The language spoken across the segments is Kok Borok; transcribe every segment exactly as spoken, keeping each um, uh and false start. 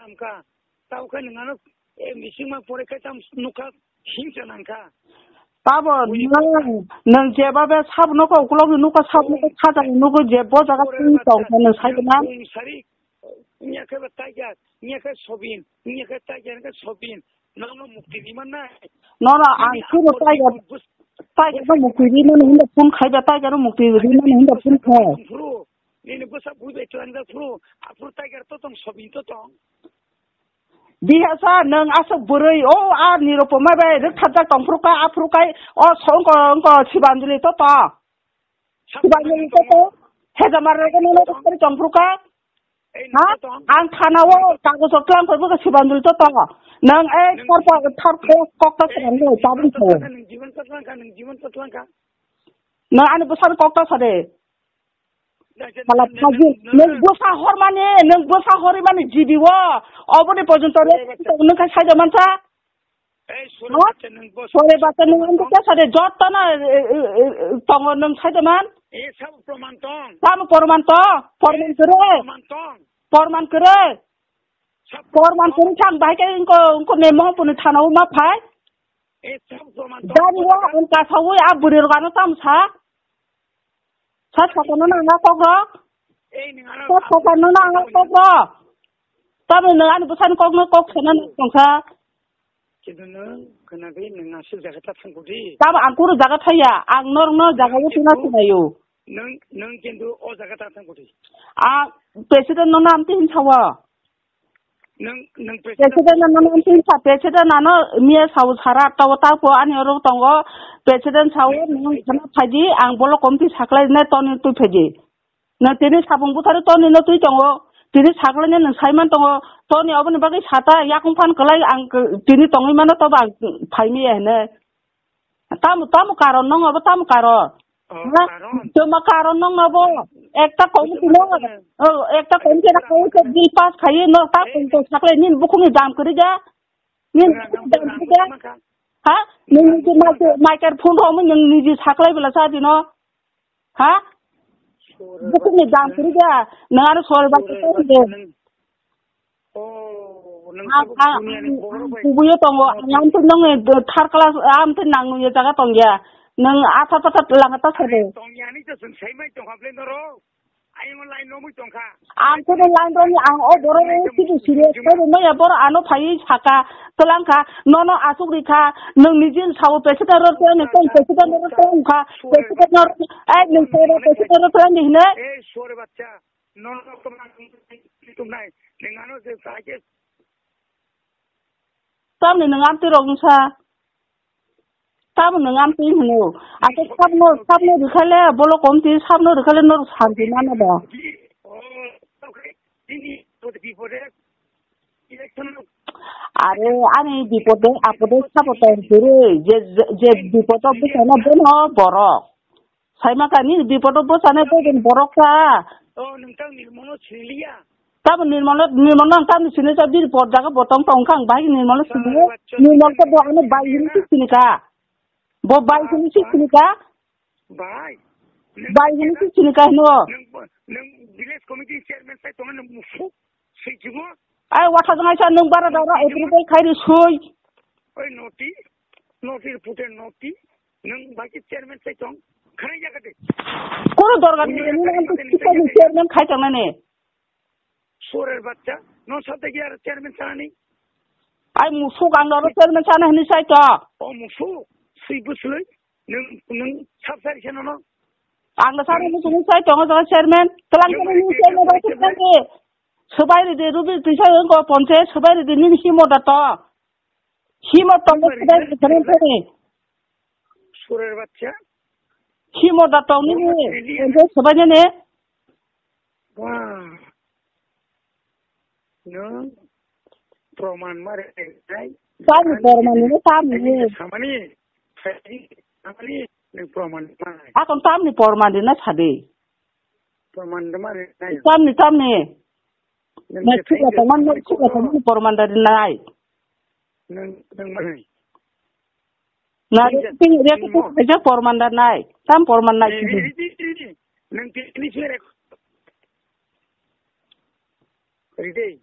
Wngkha. Tao khe nwng ano, eh, bisingma pore khe tam nukha, himsa nangkha. Tabo nwng, nwng jeba be sab nokho ukulok ni nukha, sab nokho sajak nukho, je bo jaga twi tong khe nwng sai tongma. Wng sari, wngya khe ba tiger, wngya khe sobin, wngya khe tiger, wngya khe sobin. Nono mukti di man nai. Nono ang suro tiger, tiger no mukti di mani hinda phone khai ba, tiger no mukti di mani hinda phone khai. Nini bwsa bui bai tlang jak phuru, aphuru tiger to tong, sobin to tong. Bihasa nwng aswk bwrwi, o a Nirupoma bai rwktharjak tong phuru kha, aphuru kai o songko wngko Sibanjali to to. Sibanjali to to. Hejamar rwgwi nono rwktharwi tong phuru kha. Ha? Ang thana o kagojo tlang phai bwkha Sibanjali to to. Nwng ei thar pa, thar kok, kok ta swnam le tabun thawi. Nwng ani bwsani kok ta sade. Sala phaji, nwng bwsa hormani, nwng bwsa hormani G B o, oboni porjonto re, nwng kha saida mansa? Sore bata nwng ang kha sade, joto na, e, e, e, tongo nwng saida man? Tamo porman to, porman kere, porman kere, porman kere thang bahai ke ingko, ingko nemo puni thana o ma phai? Jani o ang kasa o a buri rok ano tamo sa? Sa sakano nang a kok rok? Sa sakano nang a kok rok? Tamo nwng ani bwsani kokno kok sana nang tongkha. Kintu nwng khwnagwi nwng aswk jaga ta thangkudi. Tamo ang kunu jaga thaya, ang norokno jaga o tuna sinayo. Nwng, nwng kintu o jaga ta thangkudi. A president no nam tin sawa. Nwng, nwng president. President no nam tin sa, president ano miya sawa sara tawa tapo ani oro tongo. President sawa nwng khana phaidi, ang bolo komti saklai nai toni tu phaidi. Nwng tini sapung butharo toni no twi tongo, tini saklaino nwng saiman tongo, toni oboni bagwi sata yakung phan kwlai ang k-, tini tongwi mano tobo ang phaimaya hinwi. Tamo, tamo karon nong obo tamo karon? Ha? Tamo karon nong obo? Ekta committee no, oh, ekta committee na kaiwi khe bill pass khaiwi no ta tong tong saklai nini bukhukni dam kwrwi da? Nini bukhukni dam kwrwi da? Ha? Nini microphone romwi nwng niji saklai bwla cha dino? Ha? Bukhukni dam kwrwi da, nwng aro sori ba khe tong de. Ang, ang, ang kubuyo tongo, ang amtwi nong third class, amtwi nang nungya jaga tongya. Nwng atha tha tha lama ta sade. Tongyani to chwng saimai tongkha ble norok. Ayung line romwi tongkha. Ang kunu line romwi ang o borok o sidu serious kaibo maya borok ano phaiwi saka, twlangkha, nono asuk rikha, nwng nijin sao president ro twlangni, tong president ro twlangkha, president ro, ai nwng sao president ro twlangni hinwi. Ei sore bachcha, nono tongna tongna, nwng ano je saje. Tamni nwng amtwi rok wngsa. Tamo nwng amtwi hino. Ake sabno, sabno rwkhale, bolo komti sabno rwkhale norok santi mano da. Are, ani bipode, apode sabo tong phuru, je, je, je bipodo bwsano bono borok. Saima kha, nini bipodo bwsano bono borok kha. O, nwng tang nirmono siniliya. Tamo nirmono, nirmono ang tamo sini sa bini por jaga bo tong tong kha, ang bai nirmono sini. Nirmol khe bo ano bai hini si sini kha. Bo bai hini si sini kha. Bai. Bai hini si sini kha hino. Nwng, nwng village committee chairman sai tongo nwng musu. Sui jibo. Ai watha jang aisa nwng bara dara approval khai ri sui. Oi noti. Noti pute noti. Nwng bai chairman sai tong. Khana ya kate. Kono dorga ni nwng ang chairman khai tong nani. Suarer bachcha, no sabde ki aro chairman sanani? Ai musuk ang aro chairman sana hini sai to. O musuk, sui buslui, nung, nung sab sari seno no. Ang da sana musuk sai to, ang da chairman, telang kene ni chairman ba telang ke. Sebai ridi rubi tisa ko ponche, sebai ridi ni himo da to. Himo to sebai ridi telang kene. Suarer bachcha. Himo da to ni, ponche sebai ne. Wah. Nwng proman ma rwnai. Tamni proman rwna tamni. Samani, samani, nwng proman ma rwnai. Akon tamni proman rwna sadi. Proman ma rwnai. Tamni, tamni. Nwng thikla tongmani, nwng thikla tongmani proman da rwnai. Nwng, nwng ma rwnai. Na, tini, tini, tini, tini, kaisa porman da nai. Tam porman nai. Nang tini sini rek. Ride.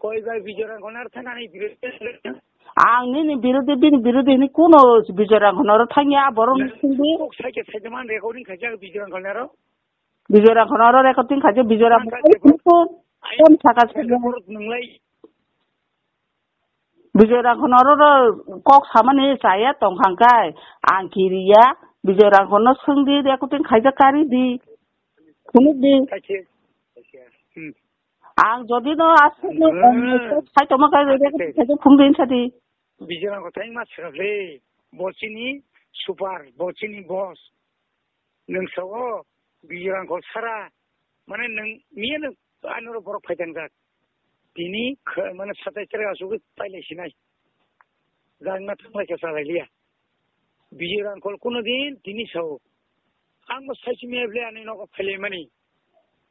Koi bai Bijoy Rangkhol naro thangani birodhi. Ang nini birodhi, bini birodhi ni kuno Bijoy Rangkhol naro thangya, borok ni sindi. Kok saike saike man recording khaijak Bijoy Rangkhol naro. Bijoy Rangkhol naro recording khaijak, Bijoy Rangkhol naro. Kon saka saka. Bijoy Rangkhol naro ro kok samani chaya tongkhang kai. Ang kiriya, Bijoy Rangkhol no swngdi, recording khaijak kari di. Phunuk di. Khaise, khaise. Hmm. Ang jodi no aswk no, hmm, sai tongma khe, ah, khe, khe, khe phung din sadi. Bijoy Rangkhol thai ma swrwk le, bo chini super, bo chini boss. Nwng sao, Bijoy Rangkhol sara, mane nwng miya nwng anoro borok phai tangjak. Tini khe, mane satai tere asugwi pailai sinai. Jang na thanglai khe salai liya. Bijoy Rangkhol kuno din tini sao. Ang bo saisi miya ble ani nogo phailai mani.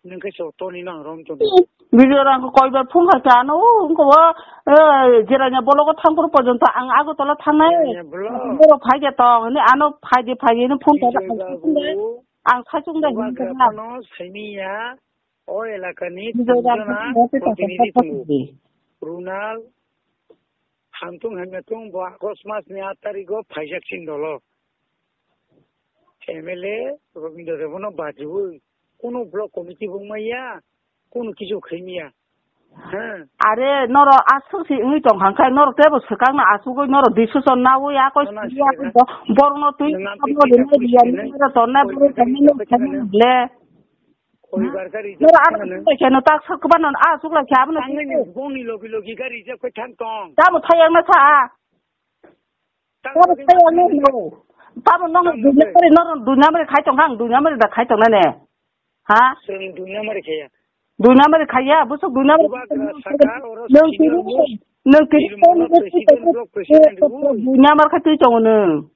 Nwng khe sao toni nang rom toni. Bijoy Rangkhol koibar phung hai ta ano, wngkha bo, eh, Jirania block o thang phuru porjonto ang Agartala thangnai. Jirania block. Borok phai khe tong, hwnwi ano phai di, phai di, hwnwi phone kha. Bijoy babu. Ang saichung da hwnwi kha. Bubagra phano saimiya, o elakani Bijoy Rangkhol tongthana phung hai ta protinidhi tong. Runal, Hamtung hamya tung bo August mas ni aat tarikh o phaijak chini dolo. M L A Robindra Debbarma bajiwi kunu block committee bo wngmaya, kunu kisu khaimaya. Ha. Are norok aswk se wngwi tong kha, hwnkhe norok teibo swkang no asugwi norok decision nawi akoi sini akoi bo-, borok no twi borok no twi le. Koibar ka reject kheno tak sak kwbano a chukla khe abono tangwi ni bongni logi logi ka reject khe thang tong. Tamo thayang na sa. Tamo thayang no. Tamo nong dunya mari, nong dunya mari khai tong kang, dunya mari da khai tong na ne. Ha? Sing dunya mari khaya. Dunya mari khaya, busuk dunya mari. Nong kiri, nong kiri, dunya mari khai tong nong.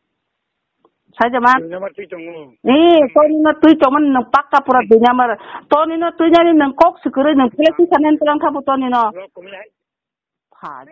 Saja man. Duinyamar twi tongo. Eh, toni no twi tongmani nwng pakka pura duinyamar. Toni no twi nani nwng kok swkirwi nwng philai twi sanani twlang kha bo toni no. Pha.